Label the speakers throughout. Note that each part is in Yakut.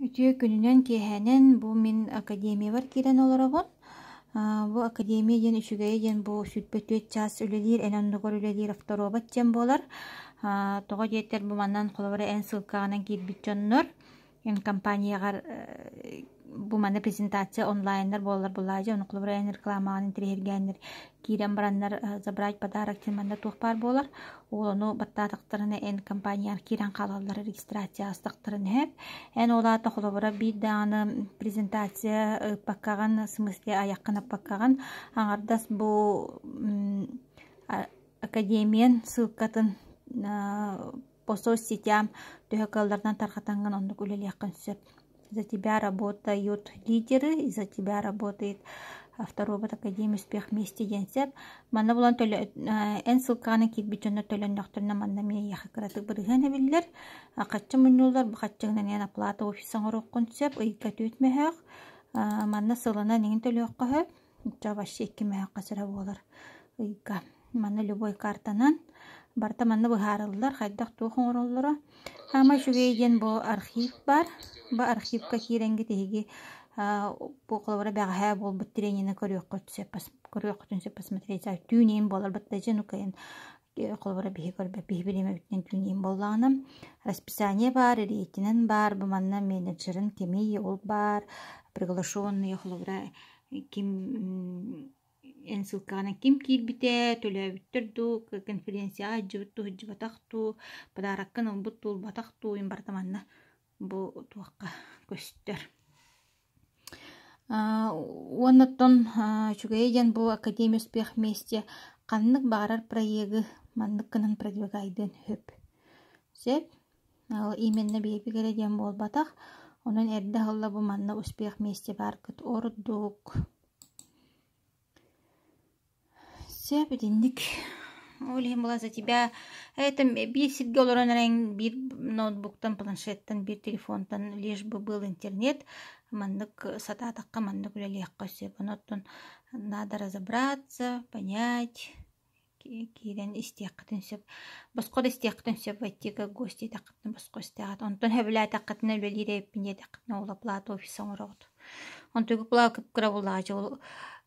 Speaker 1: Үтүө күнүнэн, киэһэнэн бу мин академиябар киирэн олоробун. Бу академия диэн үчүгэйэ диэн бу 24 чаас үлэлиир, эн оннугар үлэлиир авторобот диэн буолар. Тоҕо диэтэр бу манан холобура эн ссылкаҕынан киирбит дьоннор эн компанияҕар бу манна презентация онлайннар буоллар булаадьы ону холобура эн рекламаҕын интэриэһиргээннэр киирэн бараннар забрать подарок диэн манна туох баар буолар ол ону баттаатахтарына эн компанияҕар киирэн хаалаллар регистрация аастахтарын иһэ эн ол аата холобура биир даҕаны презентация ыыппаккаҕын смысле айаххын аппаккаҕын аҥардас бу академиян ссылкатын по соцсетям төһө кыалларынан тарҕатаҥҥын оннук үлэлиэххин сөп. За тебя работают лидеры, и за тебя работает авторобот Академия успех вместе диэн сөп. Манна булан төлө эн ссылканы киирбит дьоннор төлөннөхтөрүнэ манна эмиэ эйиэхэ кыратык бырыһыан эбиллэр. Хаччы мунньуллар, бу хаччыгынан эн оплата офиса оҥоруоххун сөп, ыйга түөрт мөһөөх. Манна сылынан иҥин төлүөххэ сөп. Оччо вообще икки мөһөөххө сыра буолар ыйга. Манна любой картанан барыта манна быһаарыллар, хайдах туох оҥороллоро. Хаама үчүгэй диэн бу архив бар. Бу архивка киирэҥҥит эһиги бу холобура бэҕэһээ буолбут тренини көрүөххүт сөп, көрүөххүтүн сөп посмотреть. Түүн иин буолар баттажын укайын холобура биһи көрбөт биһи бириэмэбитинэн түүн иин буоллаҕына расписание баар, рейтинэн баар, бу манна менеджерин кимий ол баар, приглашенные холобура ким эн ссылкаҕынан ким киирбитэ, төлөөбүттэр дуу, конференцияҕа сылдьыбыт дуу, сылдьыбатах дуу, подароккын ылбыт дуу, ылбатах дуу, барыта манна бу туохха көстөр. Уонна оттон үчүгэйэ диэн бу Академия успех вместе ханнык баҕарар проегы маннык гынан продвигайдыан сөп. Сөп. Ол именно биһиги эрэ диэн буолбатах. Онон эрдэ аһылла бу манна успех вместе бааргыт ордук. Сөп итинник. Ол иһин була за тебя это биир сиргэ олорон эрэн биир ноутбуктан, планшеттан, биир телефонтан лишь бы был интернет маннык сатаатахха маннык үлэлиэххэ сөп. Онон надо разобраться, понять киирэн истиэххитин сөп. Босхо да истиэххитин сөп войти как гости диэтэххитинэ босхо истэҕит. Онтон сөбүлээтэххитинэ үлэлиир эбиппин диэтэххитинэ ол оплата офиса оҥороҕут. Онтугу кулаа кып-кыра буллаҕа ол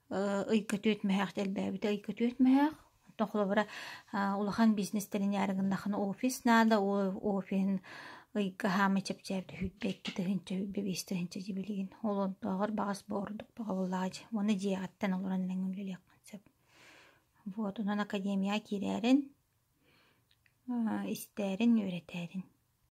Speaker 1: ыйга түөрт мөһөөх элбээбитэ ыйга түөрт мөһөөх. Онтон холобура улахан бизнес тэринээри гыннахына офис наада, ол офиһын ыйга хаама чэпчээбитэ 22 тыһыынча, 25 тыһыынча дии билигин. Ол онтооҕор баҕас бу ордук бөҕө буоллаҕа дии. Уонна дьиэҕиттэн олорон эрэҥ үлэлиэххин сөп. Вот, онон академияҕа киирээрин, истээрин, үөрэтээрин.